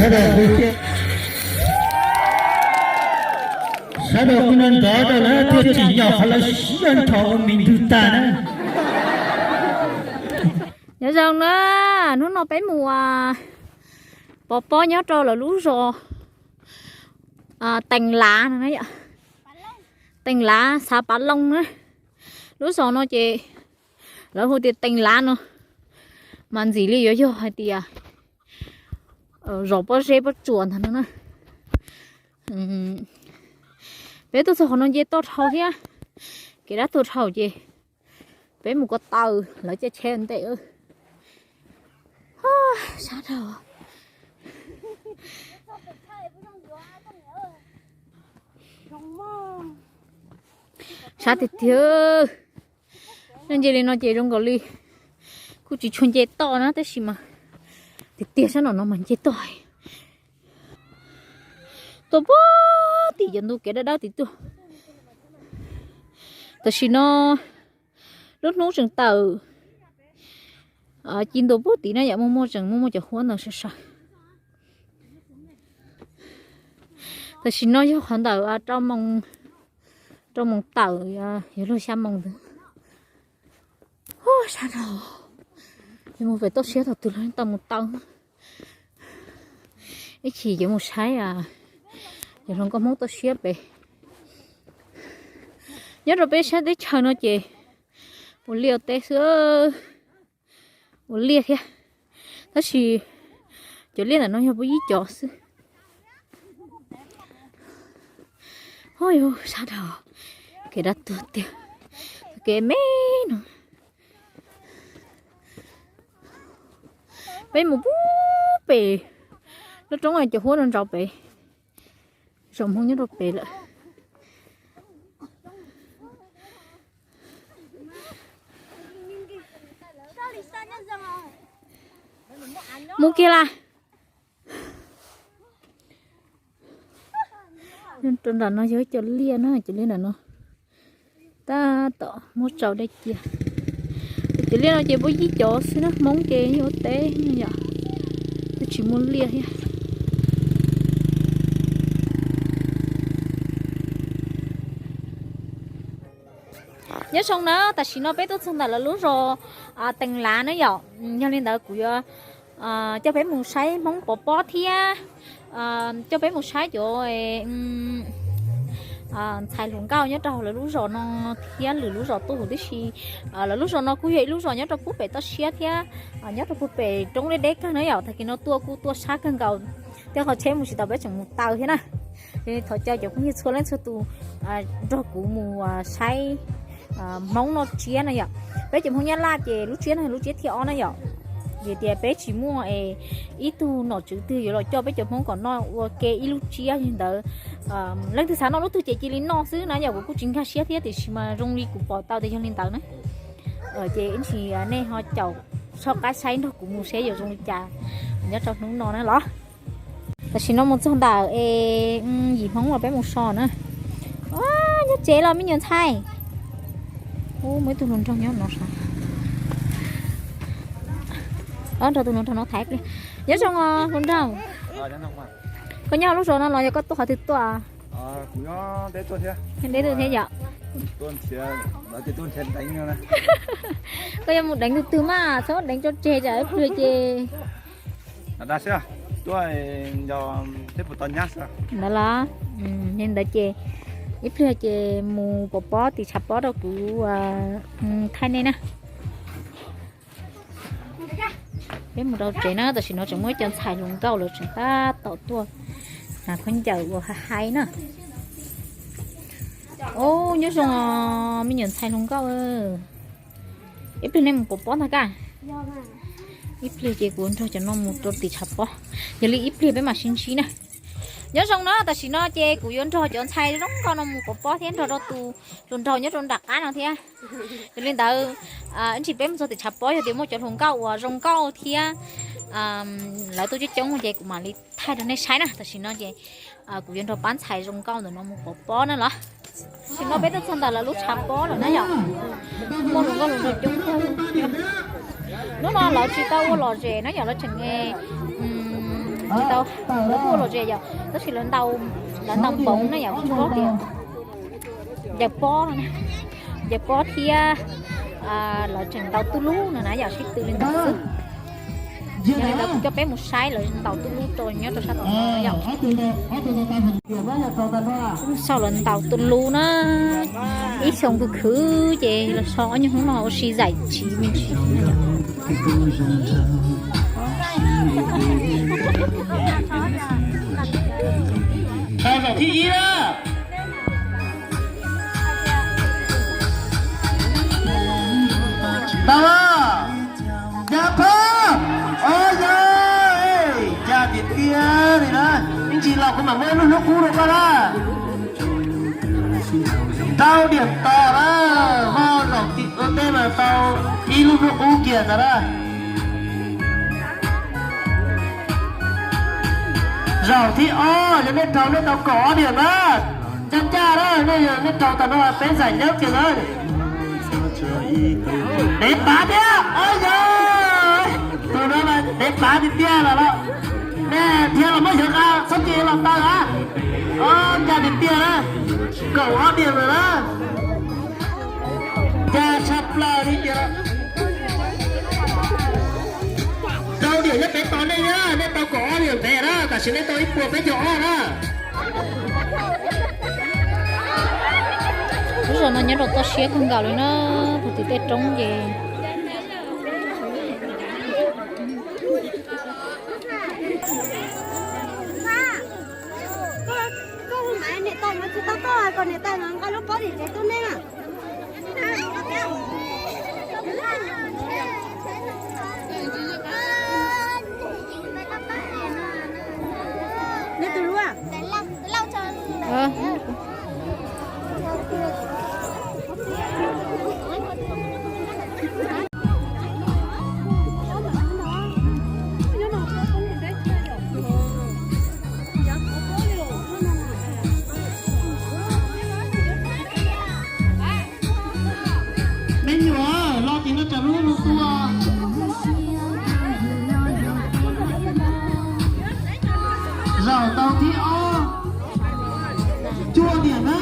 Sawv daws kuj nrov nrov rau lawv thiaj tsim nyog qhov lawv siab nrho ua me ntws tag na. Nyob zoo na, hnub no peb mus pov pob nyob rau lawv lub zos Tees Lav no na yom. Tees Lav xav Pav Loo na. Lub zos no ces lawv hu tias Tees Lav no, mas ntxim li yuav yog hais tias zos pob zeb pob tsuas ntag no na. Peb tuaj txog qhov no nce toj dhau thiab, kev dab tuag dhau ces peb mus ko taw lawv caij tsheb ntej. Sab dhau. Sab tiag tiag. Nej nce li no ces zoo nkaus li kuj tsis tshua nce toj na, tab sis mas tiag tiag sab no no mas nce toj. Tuaj puag tim cov ntug kev dawb dawb tim tuaj. Tam sim no lub hnub tseem tawm ci ntua puag tim na yom, muaj muaj tseem muaj muaj cov huab ntawd sawv sawv. Tam sim no yog qhov ntawm rau moos tawm, yuav luag xya moos ntawd. Sab no, mus pem toj siab thaum twg los tau mus tau. Ib chim yuav mus saib cov hluas nkauj Hmoob toj siab pem. Nyob rau peb sab teb chaws no ces ua liaj teb xwb, ua liaj thiab, tab sis cov liaj ntawm no yog puag ib cov xwb. Hu, sab dhau, kev dab tuag tiag, kev me no. Peb mus puag pem lub roob cov huab no nrau pem, zos Hmoob nyob rau pem lawm. Mus kiag las. Rau nram no yog cov liaj na, cov liaj nram no tab tom muab tsau dej cia. Cov liaj no ces puab yib cov xwb na, Hmoob ces yeej ua teb yom, twb tsis muaj liaj thiab. Nyob zoo na, tam sim no peb tuaj txog ntawm lawv lub zos Tees Lav na yom. Yog li ntawd kuv yuav coj peb mus saib Hmoob pov pob thiab coj peb mus saib cov ntxhais hluas nkauj nyob rau hauv lawv lub zos no thiab lwm lub zos tuaj huv tib si. Lawv lub zos no kuj yog ib lub zos nyob rau puag pem toj siab thiab nyob rau puag pem roob deb deb kawg na yom. Tag kis no tuaj kuj tuaj sab kawg nkaus, tej qhov tsheb mus tsis tau peb tseem mus taw thiab na. Ces thov caw cov phooj ywg txhua leej txhua tus nrog kuv mus saib Hmoob noj tsiab na yom. Peb cov Hmoob Nyab Laj ces lub tsiab no lub tsiab thib ob na yom. Vim tias peb tsis muaj es ib tug nom tswv twg yuav los coj peb cov Hmoob kom noj ua ke ib lub tsiab li ntawd. Leej twg xav noj lub twg ces cia li noj xwb na yom, kuv kuj tsis nkag siab thiab tiam sis mas zoo li kuv pom tau tias yog li ntawd na. Ces ib ntsis nej ho caum soj qab saib nrog kuv mus seb yuav zoo li cas nyob rau hnub no na los. Tam sim no mus txog ntawm es yim Hmoob los peb mus so na. Nyob tsev los me nyuam ntxhais. Ub, muaj ib tug hluas nraug nyob no sav. Nrog tus hluas nraug no tham ib pliag. Nyob zoo os hluas nraug. Koj nyob lub zos no los yog koj tuaj qhov twg tuaj? Deb tuaj thiab yom. Koj yuav mus deev tus twg mas txhob deev tso tseg tsam ib pliag ces ntawd los. Li ntawd ces ib pliag ces mus pov pob tim tshav pob rau kuv thaij nej na. Peb mus rau tsev na, tam sim no tseem muaj ib co ntxhais hluas nkauj lawv tseem tab tom tuaj hnav khaub ncaws ua hais hais na. Ub, nyob zoo me nyuam ntxhais hluas nkauj. Ib pliag nej mus pov pob ntag kaj. Ib pliag ces kuv nrog cov no mus rau tim tshav pob. Yog li ib pliag peb mam sib ntsib na. Nyob zoo na, tam sim no ces kuv yuav nrog cov ntxhais zoo nkauj no mus pov pob thiab nrog rau tus hluas nraug nyob rau nram qab no thiab. Yog li ntawd, ib ntsis peb mus txog tim tshav pob yog tias muaj cov hluas nkauj uas zoo nkauj thiab lawv tuaj coob coob ces kuv mam li thaij rau nej saib na. Tam sim no ces kuv yuav nrog pab ntxhais zoo nkauj ntawm no mus pov pob na los. Tam sim no peb twb txog ntawm lawv lub tshav pob lawm na yom. Muaj hluas nkauj hluas nraug coob kawg. Hnub no lawv tsis tau ua lom zem na yom, lawv tseem Tsis tau, lawv kuj ua lom zem yom, tab sis lawv ntaus, lawv ntaus npoov na yom, kuv tsis paub tias ncaws pob no, ncaws pob thiab lawv tseem ntaus tuj lub no na yom, sib tw li ntawd xwb. Yog li ntawd kuv coj peb mus saib lawv ntaus tuj lub rau nyob rau sab tom no yom. Kuj xauj lawv ntaus tuj lub na, ib xyoo khwv khwv ces los so ob nyuag hnub no ua si zaim tsiv me ntsis. Tau zaum thib ib na. Tau, ya phab, o yog, ncaj tiag tiag li na. Ib ntsis los kuv mam muab ib lub hnub qub rau koj na. Tau diam tos na, ho zaum tim ua teb mas tau ib lub hnub qub kiag ntag na. Zaum thib ob yog nej raug nej tau kaum ob diam na. Ncaj ncaj na, nej yog nej raug tag no peb zaim nyab kiag na. Dev pav thiab, o yog, tus no mas dev pav tiag tiag los los. Nej thiab los muab xyov qab txhob cia los tawg a. O, ncaj tiag tiag na, kaum ob diam lawm na. Ncaj tshaj plaws li tiag. Tau diam nyob pem tos nej na, nej tau kaum ob diam ntev na, tam sim nej tau ib puas peb caug ob na. Lub zos no nyob rau toj siab kawg nkaus li na, puag tim tej roob ces. Me nyuam los tim no tsam lub lug tua. Zaum tau thib ob, cuaj diam na.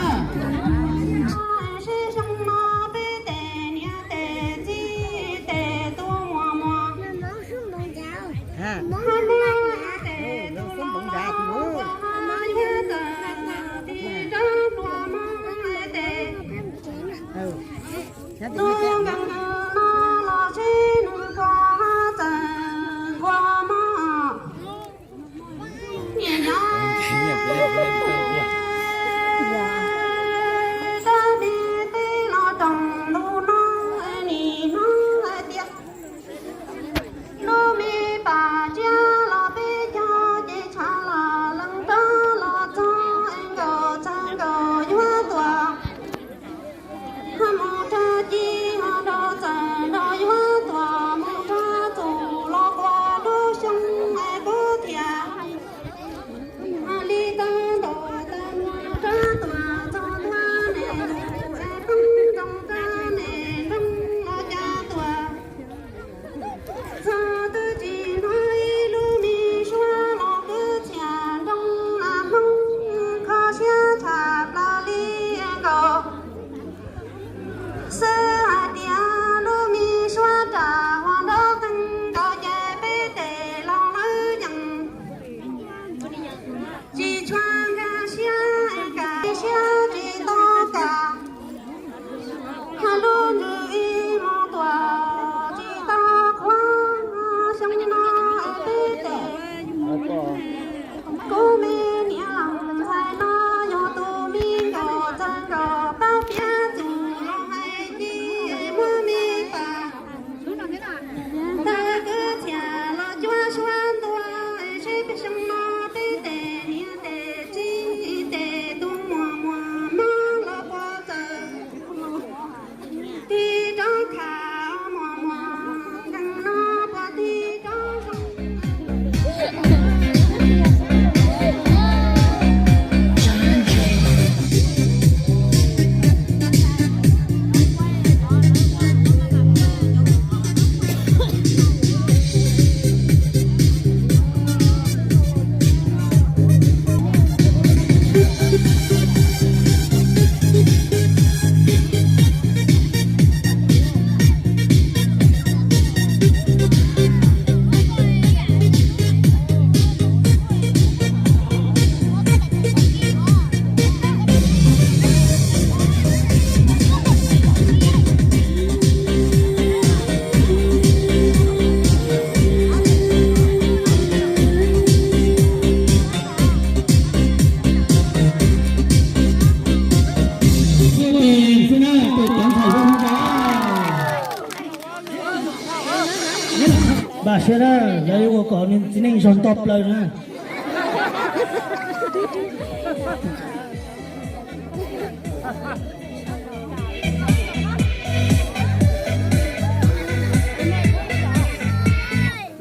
Npaj siab na, lawv yuav ua kom nws txiv neej zog nto plaws na.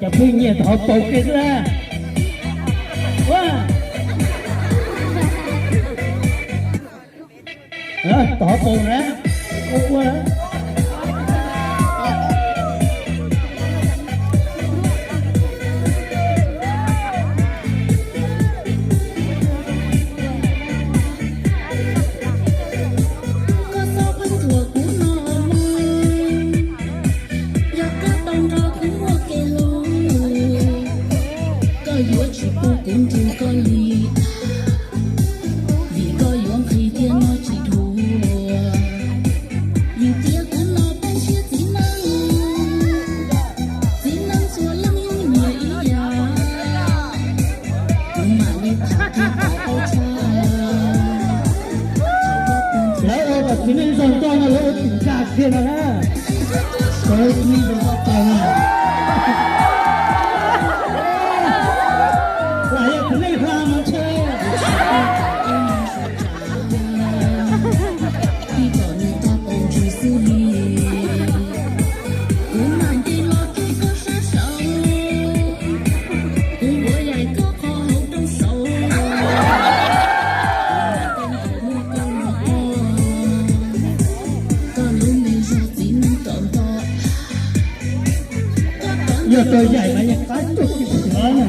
Cov phooj ywg thov paus kiag xwb na. Thov paus na. Ua ua. Koj txhob pheej thuam kuv no mog, yog koj tau nrog kuv muaj kev hlub, koj yuav tsis pub kuv nrug koj li, vim koj yuav nqhis thiab noj tsis dhuav. Vim tias kuv los poob siab txiv neej, txiv neej txhua leej yeej nyiam ib yam. Kuv mam li tham qhia kom paub tshaj. Lawv ua kom txiv neej zog nto no lawv ua tim nkag kiag no na. Kom txiv neej zog nto plaws na. Lam yog txiv neej hla mas ntshe. Ib kom nws tau paus ntsws xwb li. Kuv mam nce los rau koj sab saud, kuv yuav yaim koj qhov hauv rau saud. Koj lub me zog txiv neej rov nto. Yog tau yaim mas yog qab tuaj tsis qhov no.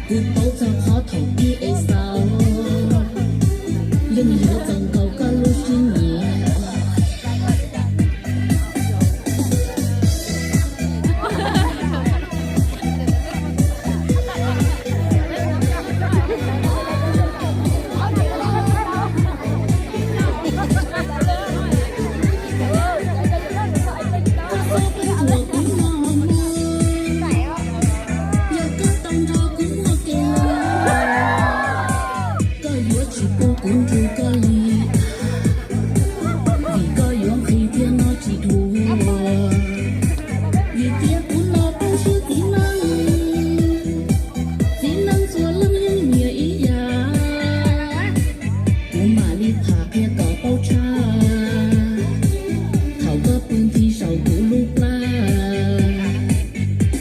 Kuv paub txog qhov thaum pib es xaus, yeej yuav txaus nkaus koj lub siab nyiam. Yog koj tau nrog kuv muaj kev hlub, koj yuav tsis pub kuv nrug koj li, vim koj yuav nqhis thiab noj tsis dhuav. Vim tias kuv los poob siab txiv neej, txiv neej txhua leej yeej nyiam ib yam. Kuv mam li tham qhia kom paub tshaj, thaum koj pw nthi saum kuv lub plab,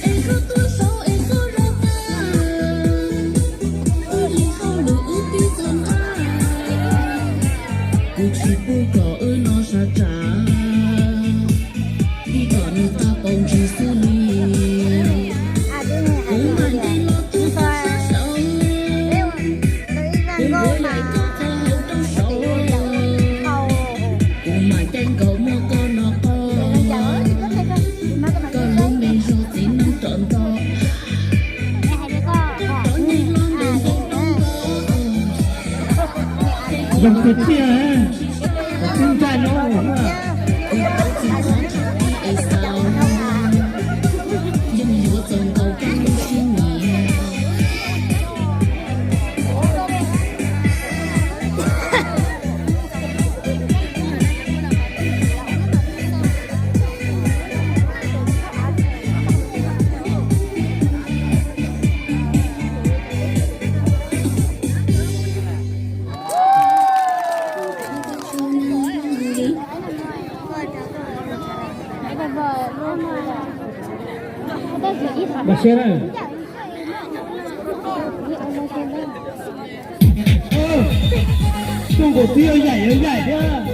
es koj tuaj saud es koj rov qab, wb li hauj lwm wb pib txog nqaj, kuv tsis pub kom wb noj sab tsav, ib kom nws tau paus ntsws xwb li. Kuv mam nce los rau koj sab saud, kuv yuav yaim koj qhov hauv rau saud, kuv mam caij nkaus muab koj no qoj, koj lub me zog txiv neej rov nto. Zoo tiag tiag, tib ntsaj no. Mas siab na. Tuaj nkaus twb yuav yaim yuav yaim thiab.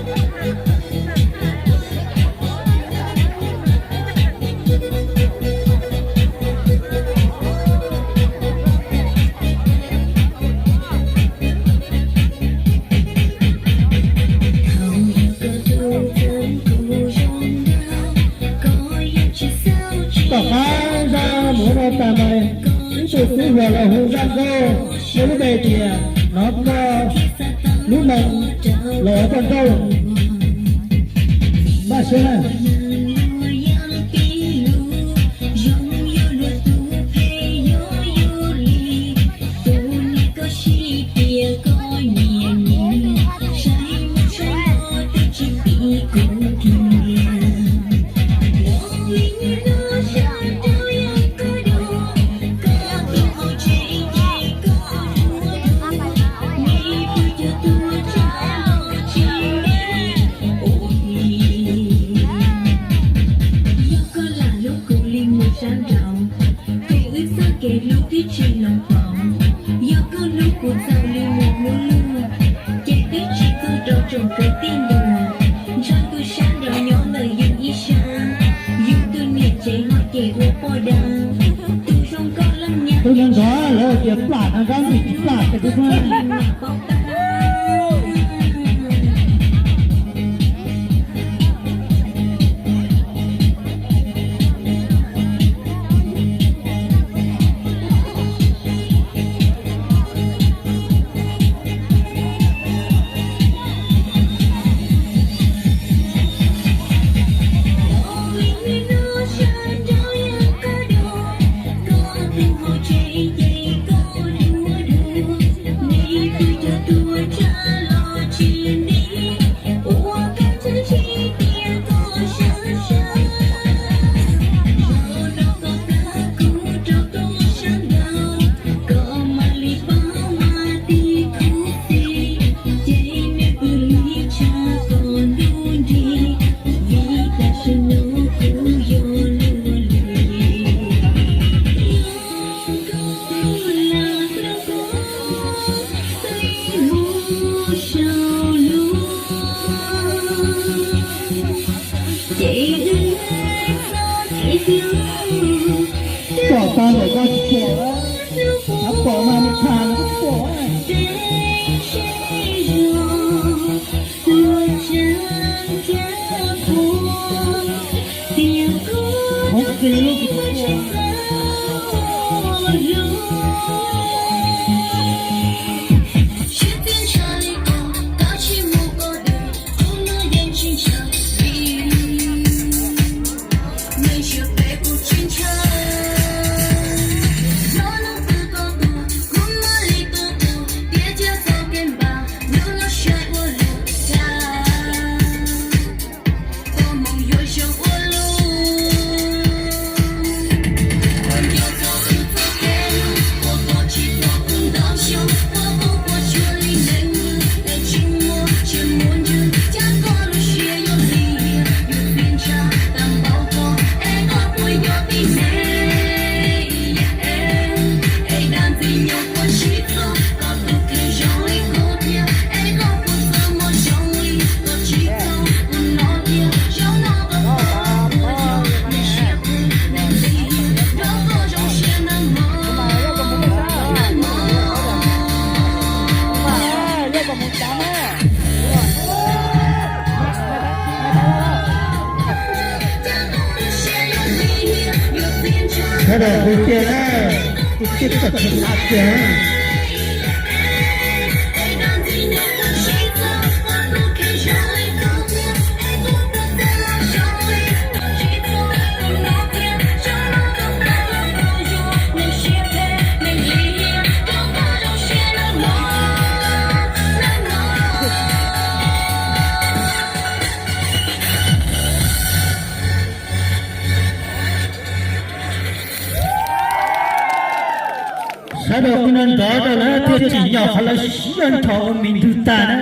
Tom qab zaj mus no tas mas ib tug tub hluas los hu zaj nkauj, muaj lub npe tias Nov Koj Lub Moo los ua poj nrauj. Npaj siab na. Yog koj lam hlub kuv li mus sab nraud, ces wb txoj kev hlub twb tsis hloov pauv. Yog koj hlub kuv txaus li mus hnub luaj, ces twb tsis txog rau tsoom kwv tij ntuas. Ntshaw tus sab nraud nyob ntawm yus ib sab, yus tus niam tsev ho ces ua poj dab. Tus zoo nkauj leej nyab, tus neeg nrov lawv tias plam no, kab ntxim tsis plam ces kuv plam. Pom tau ntawm koj tsis pom, pom mas mus tham pom. Sawv daws tus tiag na, tus tiag txawm tsis tas tiag na. Sawv daws kuj nrov nrov rau lawv thiaj tsim nyog qhov lawv sib zog nrho ua me ntug tag na.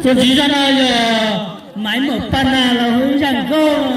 Tus ntxiv zaj no yog Maiv Maum Paj Nag los hu Zaj Nkauj.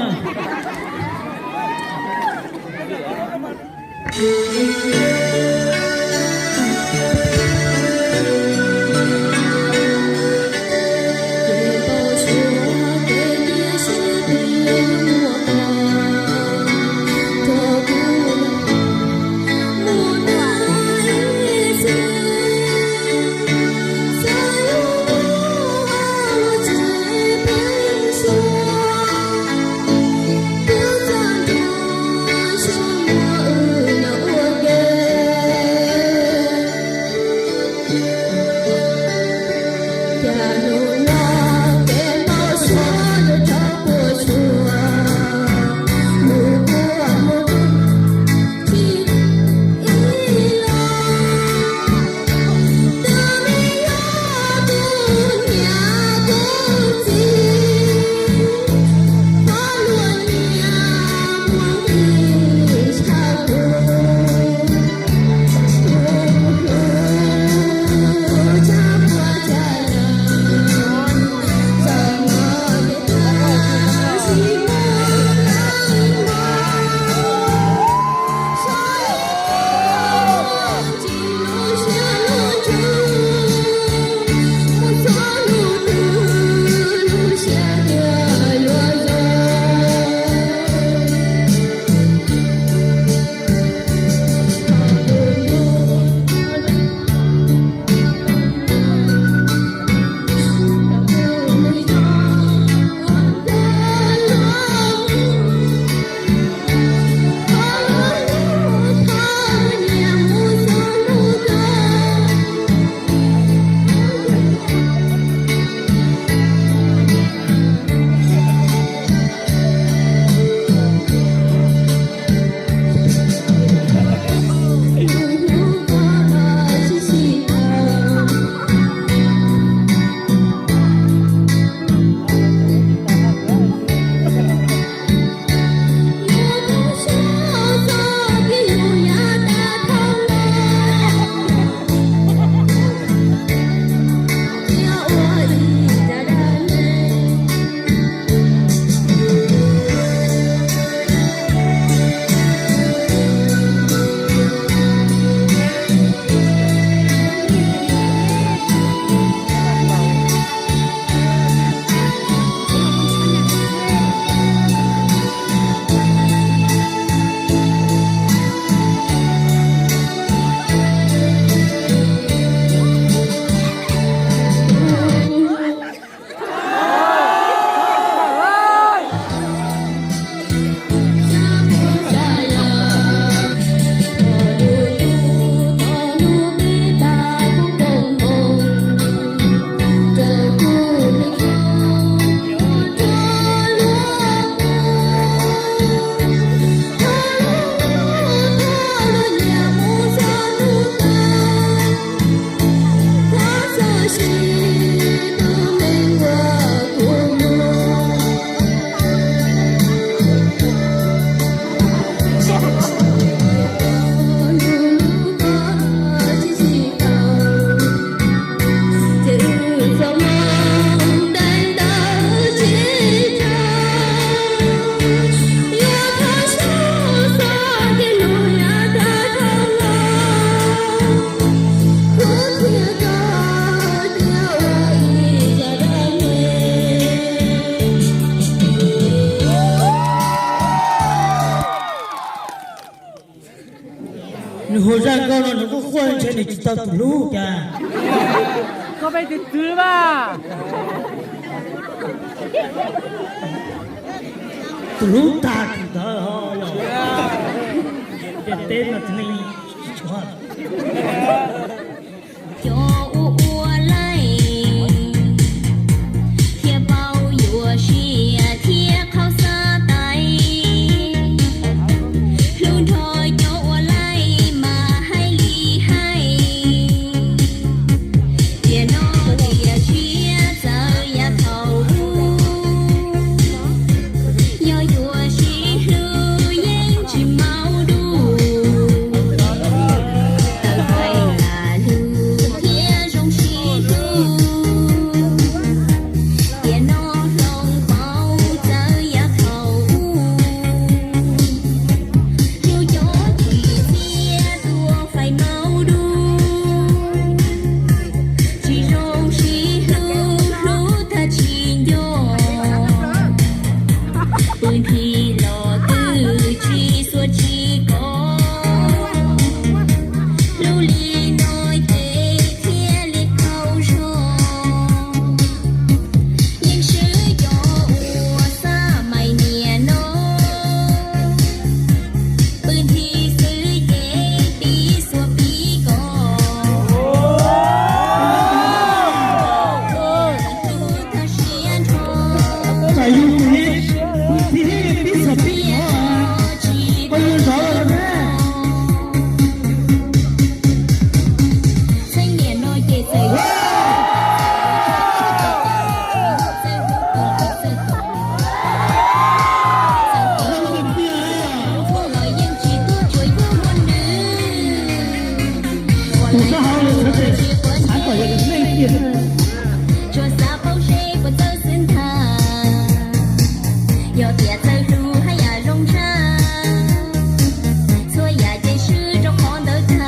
Nws hu zaj nkauj no nws kuj quaj ntshe nws tsis tau tus hlub cas. Koj peb tus txwv mas. Tus hlub tag kis ntawd ho yog. Ntiaj teb no tsis neej tsis tshuav. Cov ua ua laij thiaj paub yuav siab thiab qhauv xav tais. Hlub nrog cov ua laij mas hais li hais. Tiam no tiam tshiab txawv yav thaum ub, yog yuav sib hlub yeej tsis maub dub. Tawm hais lam lug thiab zoo sib hlub. Tiam no hloov pauv txawv yav thaum ub, hlub cov tsis txiav tuaj faib maub dub. Tsis zoo sib hlub, hlub tag tsis nco. Pw nthi los twb tsis xuas tsis kos. Hlub li no ces thiaj li qaug zog. Yeej swb cov uas xav mais niaj no. Pw nthi xwb ces pib xuas pib kos. Hlub tag siab nrho. Pw nthi xwb ces pib xuas pib kos. Koj yuav zov los ne. Txheej niam no ces txawm los yeej tsis tuaj tsuas yuav muaj nws. Tus sab hauv lus tsis quav ntsej, tsuas xav paub seb puas txawj xwb ntag. Yog tias txawj hlub haj yam zoo tshaj, txhua yam ces swb rau qhov ntawd tag.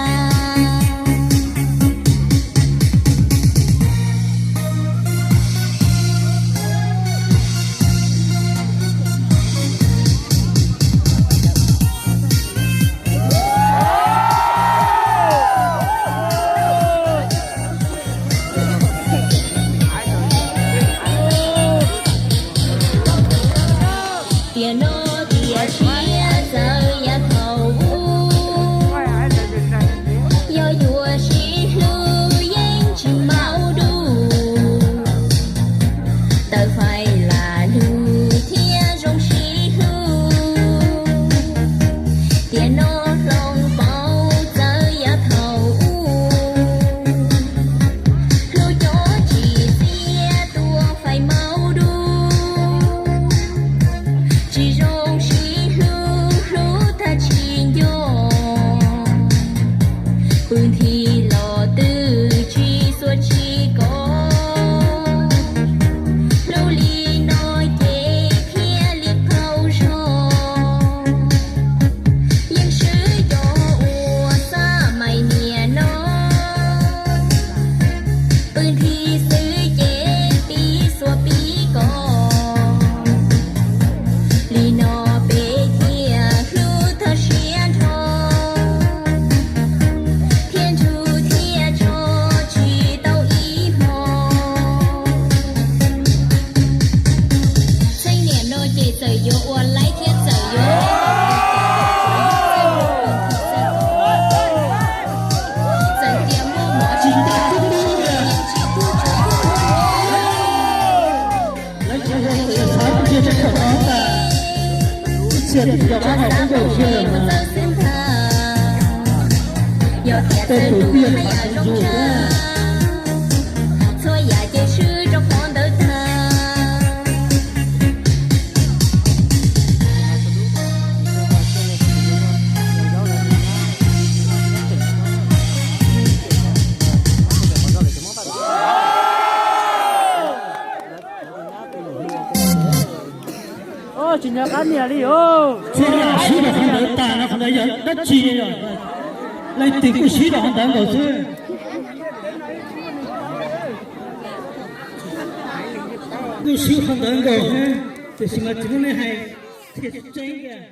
Tiam no tiam tshiab txawv yav thaum ub, yog yuav sib hlub yeej tsis maub dub. Tawm faib lam lug thiab zoo sib hlub. Tiam no hloov pauv txawv yav thaum ub, hlub cov tsis txiav tuaj faib maub dub. Tsis zoo sib hlub, hlub tag tsis nco. Pw nthi los twb tsis xuas tsis kos. Hlub li no ces thiaj li qaug zog. Yeej swb cov uas xav mais niaj no. Pw nthi xwb ces pib xuas pib kos. Li no peb thiaj hlub tag siab nrho, thiaj ntsug thiaj tso tsis tau ib hmo. Txheej niam no ces txawm yuav ua laib thiab txawm yuav txawm tias muaj mov tsis tas, tsis tuaj tsuas yuav muaj nws. Lawv cov ua txawm xav tias tseem kawm no tas, ib txhia twb cov qab hau twb nkaus kiag lawm mas. Tej tus pib yog phav tus zug thiab. Txhua yam ces swb rau qhov ntawd tag. Tsis nco qab niam li os. Txhua yam swb rau qhov ntawd tag no, qhov ntawd yog dab tsi yog? Leej twg kuj swb rau qhov ntawd nkaus xwb. Kuj swb qhov ntawd nkaus xwb, tiam sis mas tsis muaj nej hais thiaj tseeb tiag.